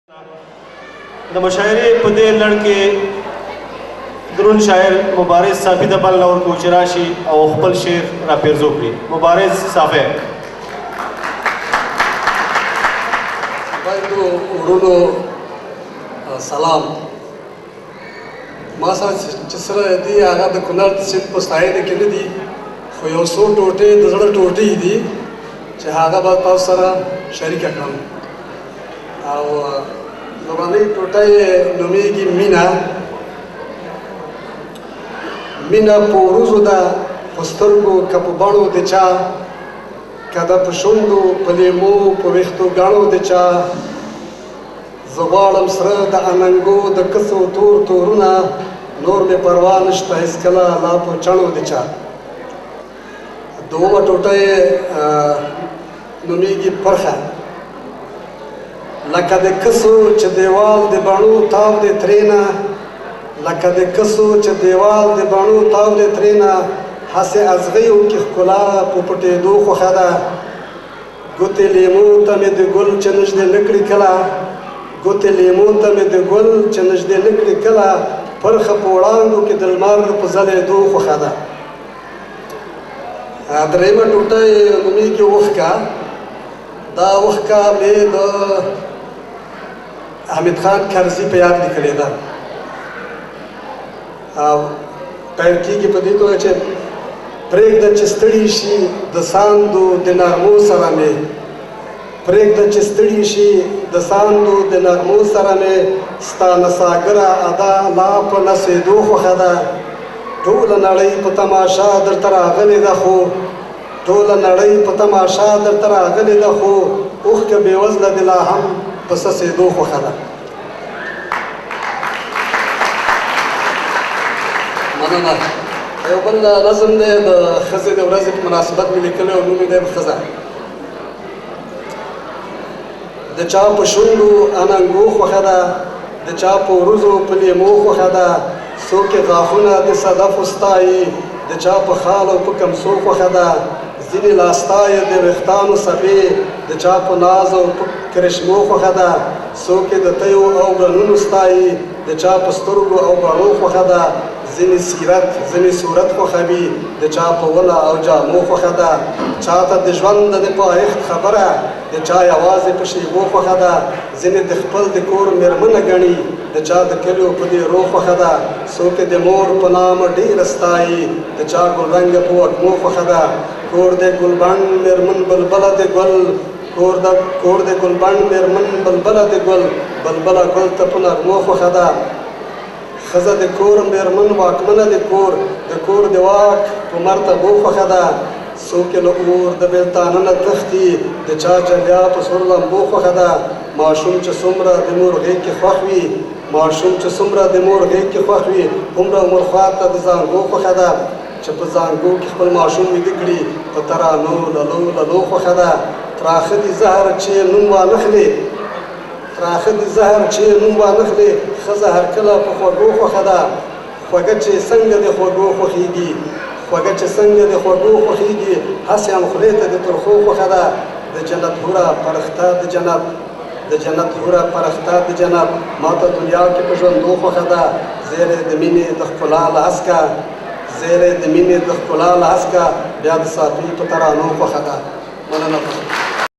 د مشاعرې په دې لړ کې درون شاعر مبارز صافي ته بلنه ورکوو چې راشي او خپل شعر راپیرزو کړي. مبارز صافی. خویندو ورونو سلام. ما سره چې سره دي هغه د کونړ د سیند په ستاینه کې نه دي، خو یو څو ټوټې د زړه ټوټې دي چې هغه به تاسو سره شریکه کړم. او لومړنۍ ټوټه یې نومېږي مینه. مینه په وروځو ده، په سترګو که په بڼو د چا، که ده په شونډو په لیمو په ویښتو ګڼو د چا. زه غواړم سره د اننګو د کسو تور تورونه، نور مې پروا نشته هېڅکله لا په چڼو د چا. دومه ټوټه یې نومېږي پرخه. لکه د کسو چې دیوال د بڼو تاو دی ترېنه، لکه د کسو چې دیوال د بڼو تاو دی ترېنه، هسې ازغیو کې ښکلا په پټېدو خوښه ده. ګوتې لیمو ته مې د ګل چې نږدې نه کړي کله، ګوتې لیمو ته مې د ګل چې نږدې نه کړي کله، پرخه په وړانګو کې د لمر په ځلېدو خوښه ده. درېیمه ټوټه یې نومېږي اوښکه. دا اوښکه مې د حمید خان کرزي په یاد لیکلې ده او پیل کېږي په دې توګه چې پرېږده چې ستړي شي د ساندو د نغمو سره مې، پرېږده چې ستړي شي د ساندو د نغمو سره مې، ستا نڅاګره ادا لا په نڅېدو خوښه ده. ټوله نړۍ په تماشا درته راغلې ده، خو ټوله نړۍ په تماشا درته راغلې ده، خو اوښکه بېوزله دې لا هم په څڅېدو خوښه ده. مننه. یو بل نظم دی د ښځې د ورځې په مناسبت مې لیکلی او نوم یې دی ښځه. د چا په شونډو اننګو خوښه ده، د چا په وروځو په لیمو خوښه ده، څوک یې غاښونه د صدفو ستایي، د چا په خال او په کمسو خوښه ده، ځینې لا ستایي د ویښتانو څپې، د چا په ناز او په کرشمو خوښه ده، څوک یې د تیو او ګنونو ستایي، د چا په سترګو او بڼو خوښه ده، ځینې سیرت ځینې صورت خوښوي، د چا په ونه او جامو خوښه ده، چا ته د ژوند د پایښت خبره د چا یوازې په شیبو خوښه ده، ځینې د خپل د کور مېرمنه ګڼي، د چا د کلیو په دیرو خوښه ده، څوک یې د مور په نامه ډېره ستایي، د چا ګلرنګه په وږمو خوښه ده. کور د ګلبڼ مېرمن بلبله د ګل، کور د ګلبڼ مېرمن بلبله د ګل، بلبله ګل ته په نغمو خوښه ده. ښځه د کور مېرمن واکمنه د کور، د کور د واک په مرتبو خوښه ده، څوک یې له اور د بېلتانه نه تښتي، د چا جلیا په سور لمبو خوښه ده. ماشوم چې څومره د مور غېږ کې خوښ وي، ماشوم چې څومره د مور غېږ کې خوښ وي، هومره عمر خواته د زانګو خوښه ده. چې په زانګو کې خپل ماشوم ویده کړي، په ترانو للو للو خوښه ده. تراخه دي زهر چې نوم وانخلې، تراخه دي زهر چې نوم وانخلې، ښځه هر کله په خوږو خوښه ده. خوږه چې څنګه د خوږو خوښېږي، خوږه چې څنګه د خوږو خوښېږي، هسې هم خولې ته د ترخو خوښه ده. د جنت هوره پرښته د جنت، د جنت هوره پرښته د جنت، ما ته دنیا کې په ژوندو خوښه ده. زیری د مینې د ښکلا له هسکه، زیری د مینې د ښکلا له هسکه، بیا د ساپي په ترانو خوښه ده.